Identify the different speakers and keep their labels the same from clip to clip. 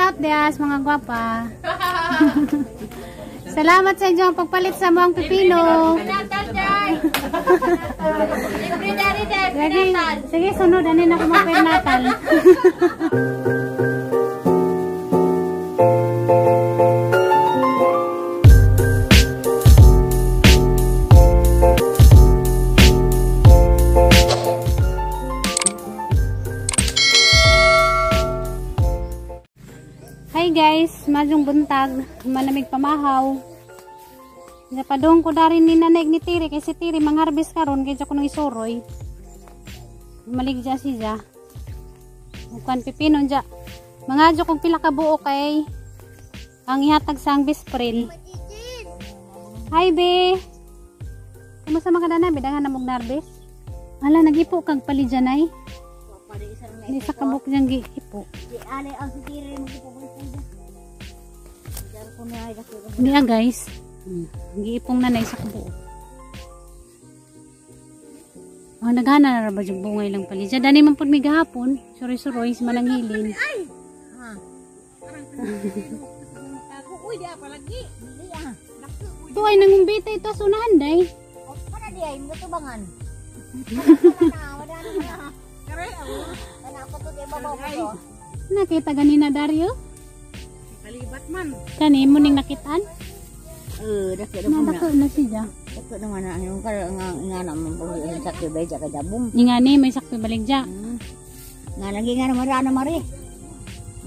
Speaker 1: out dias mga gwapa. Salamat sa inyong pagpalit sa mga pipino. Sige, sige, sunod anin ako magpernatal. Hi guys, madyong buntag, manamig pamahaw. Napadong ko darin ni nanay ni Tiri kay si Tiri mangharbis karon kay ko nang isuroy. Maligja siya. Mukan pipino dya. Mangadyo kong pila ka buo kay ang ihatag sa ang bispril. Hi be. Kumusta man ka na bidangan na mog narbis? Hala nagipo kag palidyanay. Di sa kabuk diyang giipo. Niya guys. Giipong nanay sa kabuo. Oh, naghana na ba yung bungay lang pala. Diyan, dani man po may gahapon. Suroy-suroy, si mananghilin. Ito ay nangumbita ito sa unahan, day. Nakita ganina, Dario?
Speaker 2: Kalibat man.
Speaker 1: Kani mo ning nakitaan?
Speaker 3: Dako
Speaker 1: na siya.
Speaker 3: Dako na nga yung nga naman po sakto ba ka jabum.
Speaker 1: Ni may sakto baligja.
Speaker 3: Nga lagi nga naman na mari.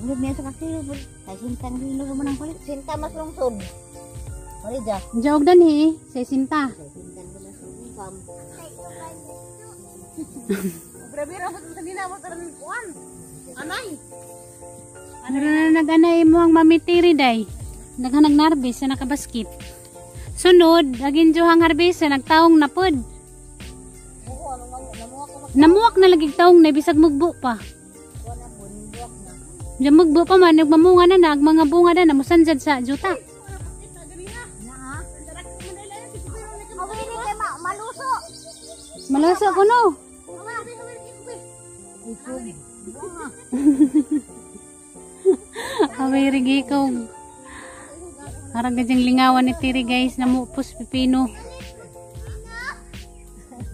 Speaker 3: Ngunit niya sa kakilo. Kay sintang hilo mo nang kulit. Sinta mas lungsod. Mari ja.
Speaker 1: Jaog danhi, say sinta.
Speaker 3: Sintang mas lungsod.
Speaker 2: Grabe ra sa nina mo taran kuan. Anay.
Speaker 1: Ano na nag-anay mo ang mamitiri day. Naghanag narbis sa nakabaskit. Sunod, agin juhang harbis sa nagtaong napod. Namuak na lagi taong na bisag mugbo pa. Diyan mugbo pa man, nagmamunga na nag mga bunga na namusanjad sa juta. Maluso ko no. Away rigi ko. Harang gadyang lingawan ni Tiri guys, namupos pipino.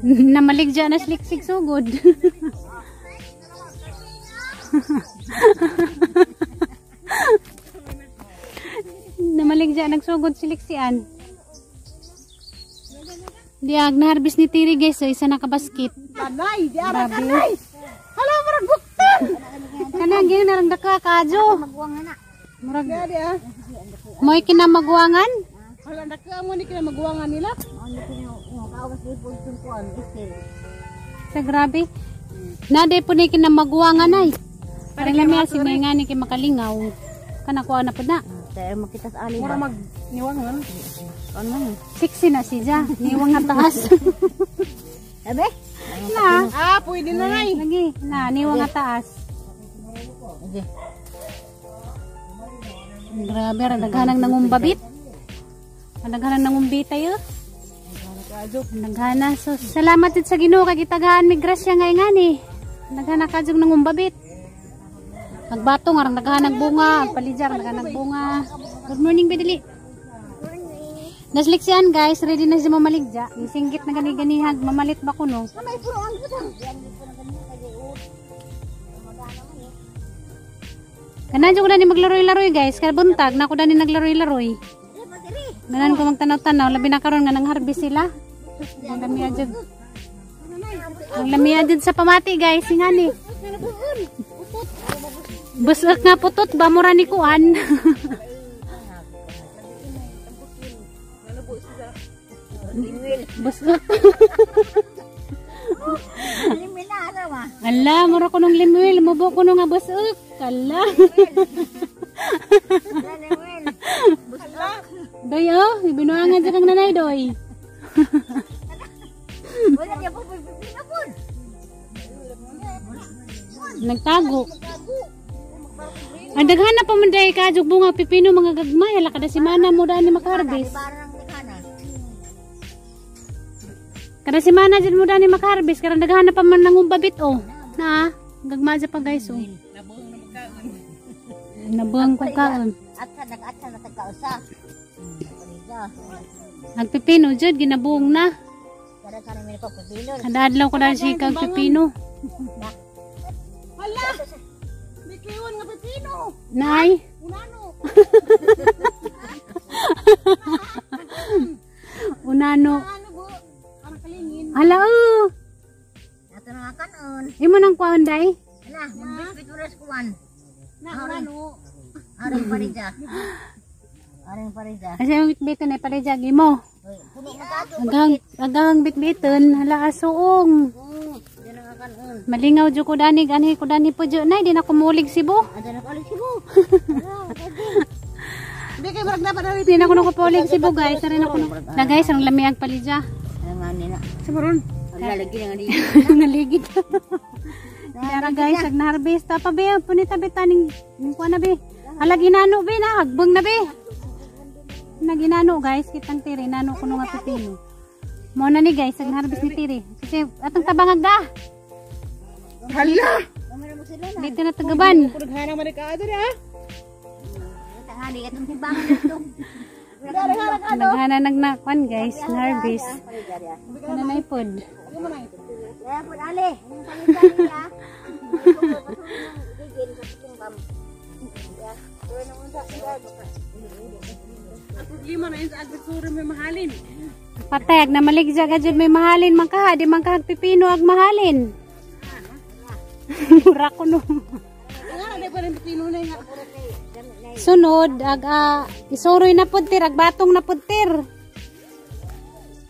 Speaker 1: Namaligja na sliksik sugod. Namaligja nagsugod siliksian. Diag naharbis ni Tiri guys, so isa nakabaskit.
Speaker 2: Kanay, di ara kanay. Hala murag buktan.
Speaker 1: Kanang gyud narang daka kadyo. Murag. Mo'y kinamaguangan?
Speaker 2: Wala na mo ni kinamaguangan nila.
Speaker 1: Sa grabe. Naday po ni kinamaguangan ay. Parang lami si may nga ni kay makalingaw. Kana kuha na po na.
Speaker 3: Kaya makita sa ali.
Speaker 2: Mura mag niwangan.
Speaker 3: Ano?
Speaker 1: Sexy na siya. Niwang nga taas.
Speaker 3: Abe?
Speaker 1: Na.
Speaker 2: Ah, pwede na nay.
Speaker 1: Lagi. Na, niwang nga taas.
Speaker 3: Okay.
Speaker 1: Grabe, naghanang nangumbabit. Naghanang nangumbita yun. Naghana. So, salamat sa Ginoo kay gitagaan mi grasya nga ingani. Naghana ka jud nangumbabit. Nagbatong arang naghanang bunga, palidjar naghanang bunga. Good morning, Bidili. Nasliksian guys, ready na siya mamaligja. Singgit na gani-ganihag, mamalit ba kuno? Kanan ko na ni maglaroy-laroy guys, kay buntag na ko na ni naglaroy-laroy. Ganan ko magtanaw-tanaw, labi na karon nga nang harvest sila. Ang lami jud. Ang lami jud sa pamati guys, singani. Busok nga putot ba mura ni kuan. Busok. Ala, mura ko nung limuel, mubo ko nung nga busok. Ala. Doy oh, ibinuangan sa kang nanay doy. Nagtago. Ang daghan na pa man day ka jug bunga pipino mga gagmay, hala kada semana mo daan ni makaharvest. Kada semana jud mo daan ni makaharvest karon daghan na pa man nangumbabit oh. Na, gagmay pa guys oh. Nabuang ko kaon.
Speaker 3: At sa nag-atsa na tagkausa. Palidya.
Speaker 1: Ang pipino jud ginabuong na.
Speaker 3: Kada ka namin ko pipino.
Speaker 1: Kada adlaw ko na si kag pipino.
Speaker 2: Hala! May kiwan nga pipino.
Speaker 1: Nay,
Speaker 2: Unano.
Speaker 1: unano.
Speaker 2: Ano bo? Parang kalingin.
Speaker 1: Hala oh.
Speaker 3: Ato na nga kanon.
Speaker 1: Imo nang kuan day.
Speaker 3: Ala, magbitbit oras kuwan.
Speaker 2: Na, unano.
Speaker 3: Aring palidya. Aring palidya.
Speaker 1: Kasi ang bitbiton ay palijag imo.
Speaker 3: Uy, Puni na ka.
Speaker 1: Agang agang bitbiton hala asuong.
Speaker 3: Diyan na nga kanon.
Speaker 1: Malingaw jud ko dani ganhi ko dani po jud nay di na ko mulig Cebu.
Speaker 3: Ato na ka ulit sibo.
Speaker 2: Hindi kayo marag dapat na
Speaker 1: Di na ko nakapulig Cebu guys. Ari na ko na guys ang lami ang palidya.
Speaker 3: Ano nga nila?
Speaker 2: Sa maron.
Speaker 3: Ang lalagyan nga nila.
Speaker 1: Naligid. Dara guys, ag na-harvest ta pa be, punita be taning ning kuan na be. Hala ginano be na, hagbang na be. Naginano guys, kitang tiri nano kuno nga pipino. Mo na ni guys, ag na-harvest ni tiri. Kasi atong tabangag da.
Speaker 2: Hala!
Speaker 3: Kamera mo sila na.
Speaker 1: Dito na tagaban.
Speaker 2: Purghana man ka adre ah.
Speaker 3: Tanghali ka itong timbangan dito.
Speaker 1: Naghana nagnakuan guys, na-harvest. Ano na ipod.
Speaker 3: Kaya po, Ali. Ang palidya niya.
Speaker 2: Ang problema na yun sa agrikultura may mahalin.
Speaker 1: Patay ag namaligja ka jud may mahalin man kaha, di man kahag pipino ag mahalin. Mura ko no.
Speaker 2: Nga na di pa rin pipino na nga.
Speaker 1: Sunod ag isuroy na pud tir, ag batong na pud tir.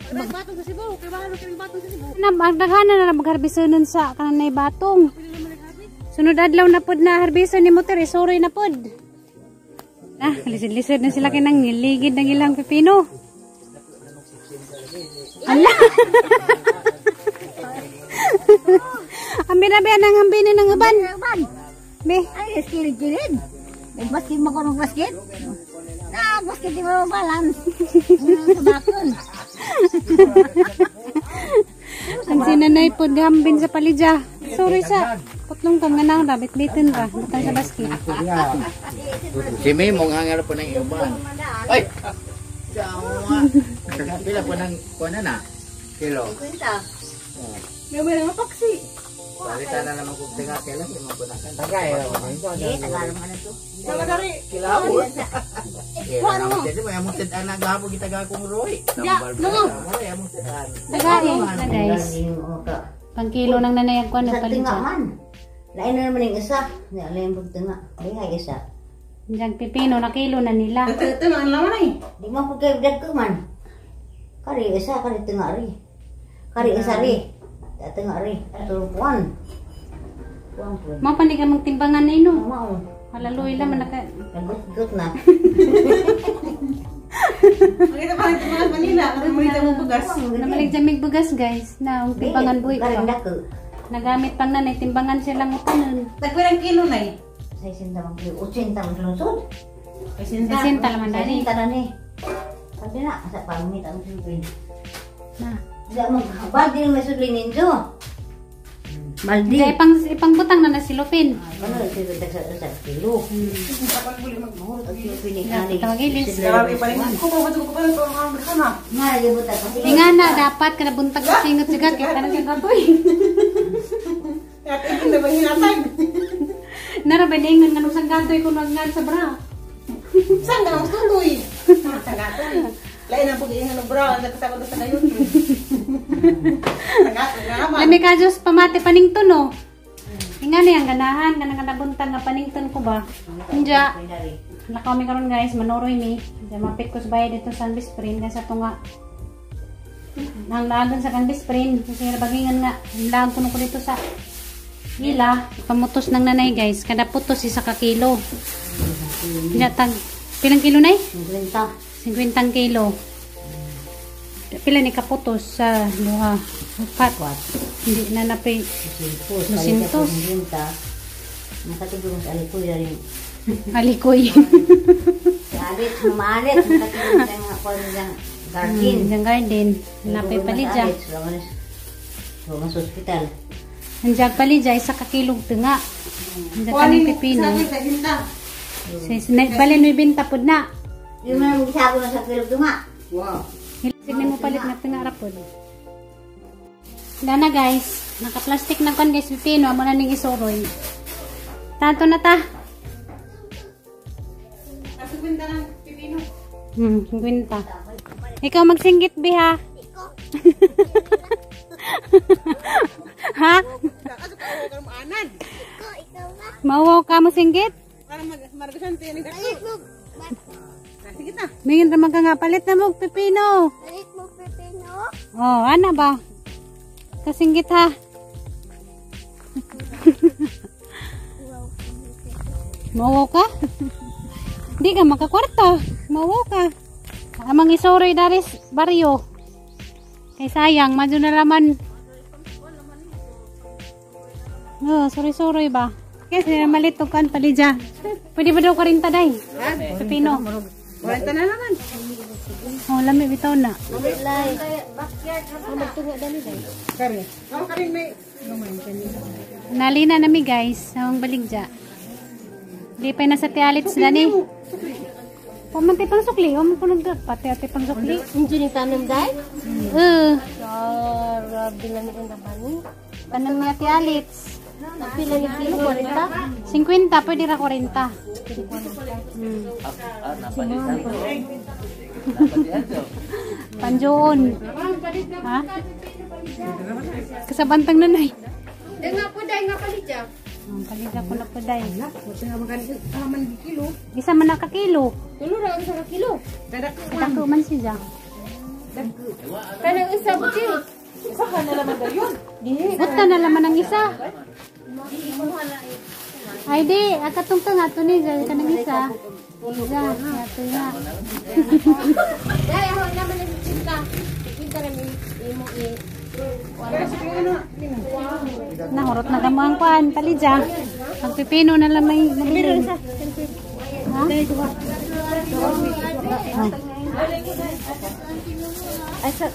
Speaker 2: May batong sa Cebu. Kay mahal kay batong sa Cebu.
Speaker 1: Na ang daghana na magharbisonon sa kanang batong. Sunod adlaw na pud na harbison ni motor, isuroy na pud. Ah, lisod-lisod na sila kinang niligid ng ilang pipino. Ala. Ambi na ba nang hambinin ng uban?
Speaker 3: Ban.
Speaker 1: Be,
Speaker 3: Ay, skill-gilid. Nag-basket mo ko ng basket? Na, basket di mo balance. Ano sa bakon?
Speaker 1: ang sinanay po gambin sa palidya. Sorry sa putlong kang nga nang rabit bitin ra butang sa basket.
Speaker 4: Si Mimong hangar po ng iuban. Ay! Jawa! Pila po ng kuha na na? Kilo.
Speaker 3: Kwenta.
Speaker 2: May may nga paksi.
Speaker 4: Balita na naman kung tinga kailan yung mga punakan. Tagay.
Speaker 3: Eh, Tagalog man na to.
Speaker 2: Talaga ri.
Speaker 4: Kilawon. Kila naman siya. May among sidan na gabo kita gakong roy.
Speaker 2: Ya, no.
Speaker 4: May among sidan.
Speaker 1: Tagay na guys. Pangkilo ng nanay ang kuha ng
Speaker 3: Sa tinga
Speaker 1: palidya.
Speaker 3: man. Lain na naman yung isa. Lain pag tinga. Ay, nga isa.
Speaker 1: Diyan pipino na kilo na nila.
Speaker 2: Ito ito ang laman ay.
Speaker 3: Di mo ko kayo ko man. Kari isa, kari tinga ri. Kari isa ri. Tinga ri. Tulupuan. Puan po.
Speaker 1: Mao pa ni ka magtimbangan na ino.
Speaker 3: Mao.
Speaker 1: Halaluy la man naka
Speaker 3: Nagut-gut na.
Speaker 2: Makita pa rin mga Manila. Kasi mo mo bugas.
Speaker 1: namalig jamig bugas guys na ang timbangan buhi
Speaker 3: Karing
Speaker 1: pa.
Speaker 3: dako.
Speaker 1: Nagamit pang nanay timbangan silang utanon.
Speaker 2: Tagpirang kilo na eh.
Speaker 3: Sa isinta man kilo. Utsinta man lungsod.
Speaker 2: Pasinta.
Speaker 1: Sinta laman
Speaker 3: Sa
Speaker 1: dani.
Speaker 3: isinta na ni. Sabi na, sa pangit ang sulin.
Speaker 1: Na.
Speaker 3: Di mo, baldi na may sulin ninyo. Baldi.
Speaker 1: Diyan ipang ipangbutang na na silupin.
Speaker 3: Ano, silupin sa kilo. Mahurot ang silupin ni Kani.
Speaker 1: Tawag ilis.
Speaker 2: Grabe pa rin. Kuko ba ito? Kuko pa rin. Kuko pa rin.
Speaker 3: Nga, lagi buta kasi.
Speaker 1: Nga na dapat kada buntag sa singot siga kay tanan sa katoy.
Speaker 2: At ikin na ba hinatag?
Speaker 1: Nara ba ningon nga nung gatoy kun wag sa bra.
Speaker 2: Saan ka nang tutoy? Sa gatoy. Lain ang pag-iingan ng bra. Ang nagkasama sa ngayon. Sa gatoy nga naman.
Speaker 1: Lami ka Diyos pamati panington no. Inga ni ang ganahan kanang kanabuntag nga panington ko ba. Inja. Lakaw mi karon guys, manuroy mi. Diyan mapit ko sa bayad dito sa Bisprin kaysa tunga. Ang laagan sa kan Bisprin kasi bagingan nga laag kuno ko dito sa ila. Pamutos ng nanay guys, kada putos isa ka kilo. Inja tag pilang kilo nay?
Speaker 3: 50.
Speaker 1: 50 kilo. Pila ni kaputos sa duha? Upat. Hindi na napay
Speaker 3: Lusintos.
Speaker 1: Lusintos.
Speaker 3: 50. Nakatigong sa alikoy rin.
Speaker 1: Alikoy.
Speaker 3: Alit, maalit. Nakatigong sa mga kwan ng garden.
Speaker 1: Yung garden. Napay palidya.
Speaker 3: Sa hospital.
Speaker 1: Andiyan palidya, isa ka kilong tunga. Andiyan kami pipino.
Speaker 2: Sa akin, sa hinta.
Speaker 1: Bali 90 pud na.
Speaker 3: Yung mga magsako na sa kilo tunga.
Speaker 2: Wow.
Speaker 1: Sige mo palit nga tinga ra pod. Dana guys, naka-plastic na kon guys pipino amo na ning isuroy. Tanto na ta.
Speaker 2: Kasugwinta ng pipino.
Speaker 1: 50. Ikaw magsinggit bi ha. Ha?
Speaker 2: Kaso ka ka mo anan.
Speaker 1: Mauwaw ka mo singgit?
Speaker 2: Para maragasan tayo ng dako. Sige na.
Speaker 1: Mingin ra man ka nga palit na mo pipino.
Speaker 5: Palit mo pipino?
Speaker 1: Oh, ana ba? Kasinggit ha. Mauwaw ka? Di ka makakwarta. Mauwaw ka. Amang isuroy daris baryo. Kay sayang, madyo na laman. Oh, suroy-suroy ba? Kasi malit og kan palidya. Pwede ba daw 40 day? Pipino.
Speaker 2: 40 na naman.
Speaker 1: Oh, lami bitaw na.
Speaker 2: Kare. Ako kare may
Speaker 1: Nalina nami guys, ang baligya. Lipay na sa tialits dani. Pamantay pang sukli, o mo kunog pati ate pang sukli.
Speaker 5: Hindi ni tanong dahil? Grabe lang yung nabani.
Speaker 1: Tanong niya tialits.
Speaker 5: Pila ni kilo? 40?
Speaker 1: 50, pwede ra 40.
Speaker 4: Napalitan ko. Napalitan ko.
Speaker 1: Panjoon. Ha? Kasabantang nanay.
Speaker 5: Dahil nga po, dahil nga palit siya.
Speaker 1: Palidya ko na po day.
Speaker 2: Buti nga magani man kilo.
Speaker 1: Isa man na ka kilo.
Speaker 5: Tulo ra ang sa kilo.
Speaker 2: Dadak
Speaker 1: Dako man siya.
Speaker 5: Kanang isa buti.
Speaker 2: Isa ka na naman dayon.
Speaker 1: Buta na laman ang isa. Ay di, akatong ka nga to ni dyan ka ng isa. Isa, ato nga.
Speaker 5: Dahil ako naman ang cinta. Cinta na imo i.
Speaker 1: Nahurot na kamo ang kuan, palidya. Ang pipino na lang may nabilin. Ha? Oh.
Speaker 3: Ay sa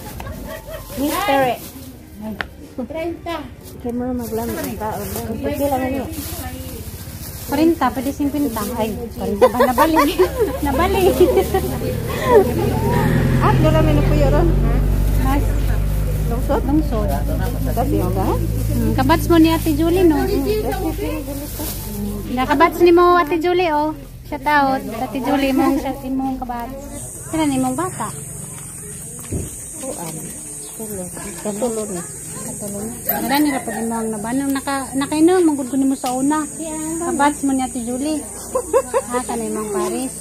Speaker 3: Mister.
Speaker 5: 30.
Speaker 3: Kay mo maglamit ang tao. Pagkila man niyo.
Speaker 1: 40, pwede 50. Ay, 40 ba? Nabali. Nabali.
Speaker 2: Ah, dola may napuyo ron.
Speaker 1: Mas,
Speaker 2: Lungsod.
Speaker 1: lungsod.
Speaker 2: Kasi yung ba?
Speaker 1: Kabats mo ni Ate Julie, no? Nakabats ni mo, Ate Julie, oh. Shout out. Ate Julie, mong, imong kabats. Sila ni mong bata.
Speaker 3: Katulo na.
Speaker 1: Katulo na. Nara nila pag imong nabanong nakainom, manggod ko nimo sa una. Kabats mo ni Ate Julie. Ha, kanay mong Paris.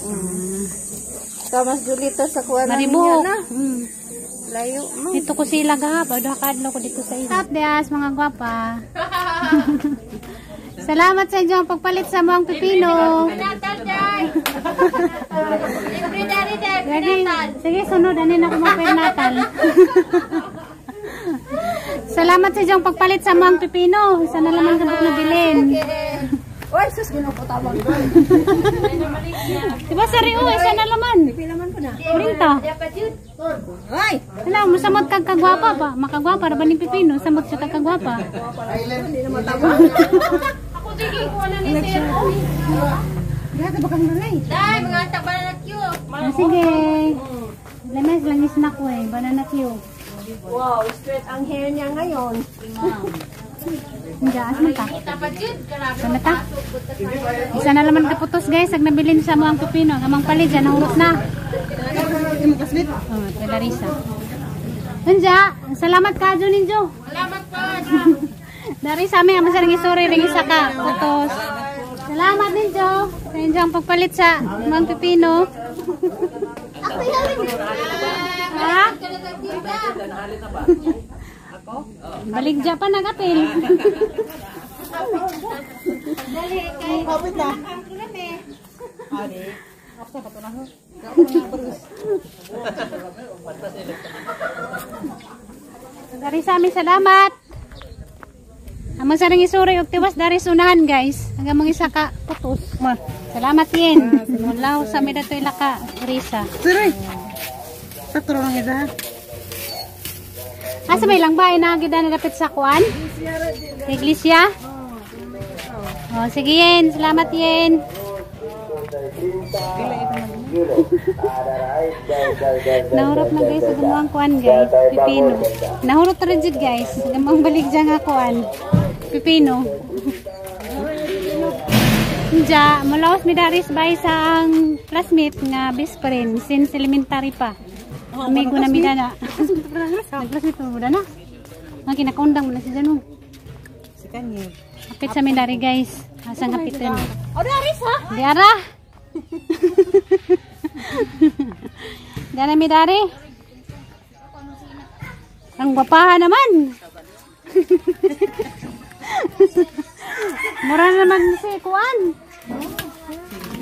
Speaker 2: Kamas Julita sa kuwan
Speaker 1: Maribuok.
Speaker 2: Layo man.
Speaker 1: Dito ko sila gahap. O, duha ka adlaw ko dito sa iyo. Shout dias, mga gwapa. Salamat sa inyong pagpalit sa mga pipino.
Speaker 5: Natal day. Libre dari day.
Speaker 1: Ready? Sige, sunod. Ano na ako magpernatal. Salamat sa inyong pagpalit sa mga pipino. Isa na laman kabuk na bilin.
Speaker 2: Oy, sus ginoo ko tawag.
Speaker 1: Diba sa Rio, isa na laman.
Speaker 2: Pila man po na.
Speaker 1: 40.
Speaker 5: Dapat yun.
Speaker 2: Ay,
Speaker 1: Hala, musamot kag kagwapa ba? Makagwapa ra ba ni pipino? Samot siya kag kagwapa.
Speaker 2: hindi naman tawag.
Speaker 5: Ako sige ko na ni sir.
Speaker 2: Grabe ba kang nanay?
Speaker 5: Dai mga tabanak yun.
Speaker 1: Ah, sige. Lames langis na ko eh. Banana Q.
Speaker 2: Wow, straight ang hair niya ngayon.
Speaker 1: Hindi, as man ta.
Speaker 5: Dapat yun. Grabe.
Speaker 1: Sana ta. Isa na laman kaputos guys. Ag nabilin sa mga pipino. Ang amang palit dyan, nahurot na.
Speaker 2: Imong kasmit.
Speaker 1: Oh, kay Larissa. Unja, salamat ka ninjo.
Speaker 5: Salamat po.
Speaker 1: Dari sa amin, ang masarang isuri, ring isa ka, putos. Salamat ninjo. Sa inyong pagpalit sa mga pipino. Ha? Baligya pa nagapil.
Speaker 2: Kapit na. Adi. Ako sa patunahan.
Speaker 1: Dari sa amin, salamat. Ang masarang isuri og tiwas dari sunahan guys. Hanggang mga isa ka putos. Salamat yin. Wala sa amin na ito ilaka, Risa.
Speaker 2: Sir, Tatro lang isa.
Speaker 1: Asa may lang ba? Inagida na dapat sa kuan? Iglesia? Oh, sige yen. Salamat yen. Nahurot na guys sa gamang kuan guys, pipino. Nahurot ra jud guys, gamang balik dyan nga kuan. Pipino. Nja, mulaos mi daris bay sa ang classmate nga best friend since elementary pa. Amigo na mi dana. Nag-classmate pa mo dana. Ang kinakaundang mo na si Jano.
Speaker 2: Si Kanye.
Speaker 1: Kapit sa mi dari guys. Asang kapitan.
Speaker 2: Oh, daris ha?
Speaker 1: Di ara. Dana mi dari. Ang gwapahan naman. Mura naman si Kuan.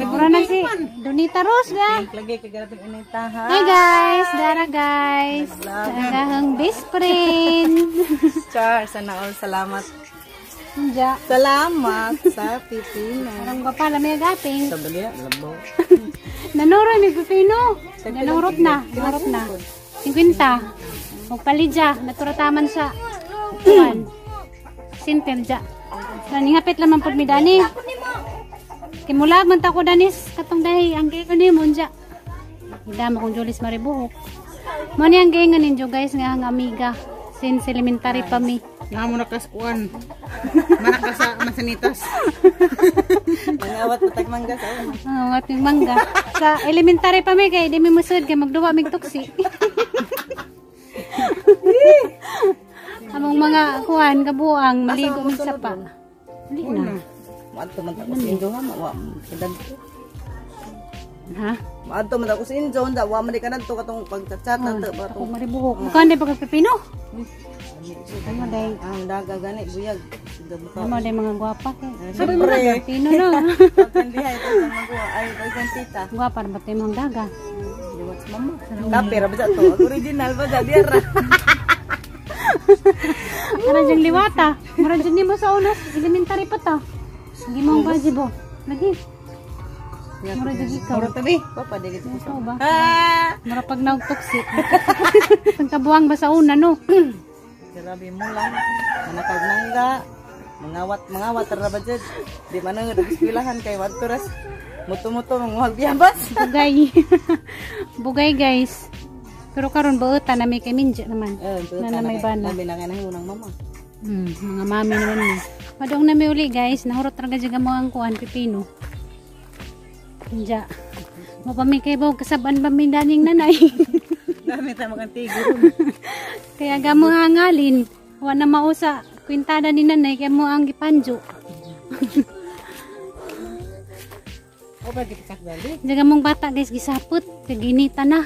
Speaker 1: Mura na si Donita Rose ga.
Speaker 2: Lagi kay garapin inita ha.
Speaker 1: Hi guys, dara guys. Dara best friend.
Speaker 2: Char, sana all salamat.
Speaker 1: Nja.
Speaker 2: Salamat sa pipino.
Speaker 1: Parang gwapa lamay agaping.
Speaker 2: Sa baliya, labaw.
Speaker 1: Nanuro mi pipino. Nanurot na, nanurot na. 50. Og palidya, naturataman siya. Kuan. Sinter dya. Naningapit lamang pud mi dani. Kay mulag man ta ko danis katong dahi ang giingon nimo dya. Hidamo kong Julis Maribuhok. Mo ni ang giingon ninyo guys nga ang amiga since elementary pa mi.
Speaker 2: Nga mo nakaskuan. Manakasa masanitas. Mangawat patag mangga sa una.
Speaker 1: Ang ating mangga. Sa elementary pa mi kay di mi musud kay magduwa mig tuksi. Among mga kuan kabuang maligo mig sapa. Dili na.
Speaker 2: Maadto man ta ko sa Injo ha, wa kadadto.
Speaker 1: Ha?
Speaker 2: Maadto man ta ko sa Injo, unda wa man di kadadto katong pagchat-chat na to ba
Speaker 1: Ako maribuhok. Mukha di pa pipino. Ano day?
Speaker 2: Ang daga gani buyag.
Speaker 1: Ano day mga gwapa kay.
Speaker 2: Siyempre.
Speaker 1: Pipino no.
Speaker 2: Pagkandihay ito sa maguwa ay pagkantita.
Speaker 1: Gwapa ra ba tayo mga daga?
Speaker 2: Liwat sa mama. Kape ra ba sa to? Original ba sa diara?
Speaker 1: Ara jang liwata. Mura jud nimo sa unas elementary pa ta. Hindi mo ang baji bo. Lagi. Mura jud ikaw.
Speaker 2: Mura tabi. Papa di gid.
Speaker 1: Ikaw ba?
Speaker 2: Ah!
Speaker 1: Mura pag naugtuksi. Ang kabuang ba sa una no?
Speaker 2: Grabe mo lang. Manakag mangga. Mangawat ra ba jud? Di man ang eskwelahan kay wadto ras. Muto-muto manguhag biyabas.
Speaker 1: Bugay. Bugay guys. Pero karon buutan na may kay Minja naman.
Speaker 2: Eh,
Speaker 1: Na na may bana.
Speaker 2: Labi na kay nahimo ng mama.
Speaker 1: Mga mami naman ni. Padong na may uli guys, nahurot talaga dyan mo ang kuan pipino. Inja. Mo pa mi kay baw kasaban ba mi daning nanay.
Speaker 2: Dami ta magantigo.
Speaker 1: Kaya gamo hangalin, wa na mausa kwintada ni nanay kaya mo ang gipanjo.
Speaker 2: O ba di ka dali?
Speaker 1: Diyan mong bata guys gisapot, kaginita na.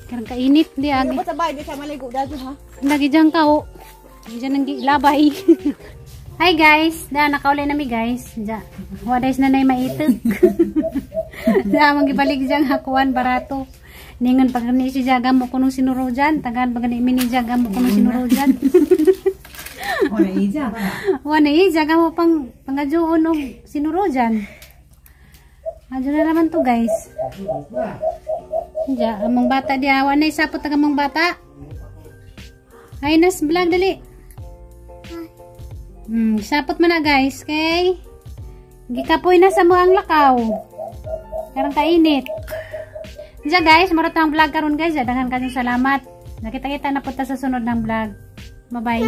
Speaker 1: Karang kainit di agi.
Speaker 2: Ba sa bay di sa maligo dadto ha.
Speaker 1: Lagi dyan ka oh. Diyan ang gilabay. Hi guys, da nakaulay nami guys. Ja. Wa days nanay maitog. Da magibalik dyan hakuan barato. Ningon pag ni si Jaga mo kunong sinuro dyan, tagaan pag ni mini Jaga mo kunong sinuro dyan.
Speaker 2: Wala ija.
Speaker 1: Wa na Jaga mo pang pangajuon og sinuro dyan. Adyo na naman to guys. Ja, among bata diya, wa na isapot ang among bata. Ay nas vlog dali. Sapot man na guys kay gikapoy na sa mga ang lakaw. Karang kainit. Diya guys, murot ang vlog karon guys. Daghan kayong salamat. Nakita-kita na po ta sa sunod ng vlog. Bye-bye.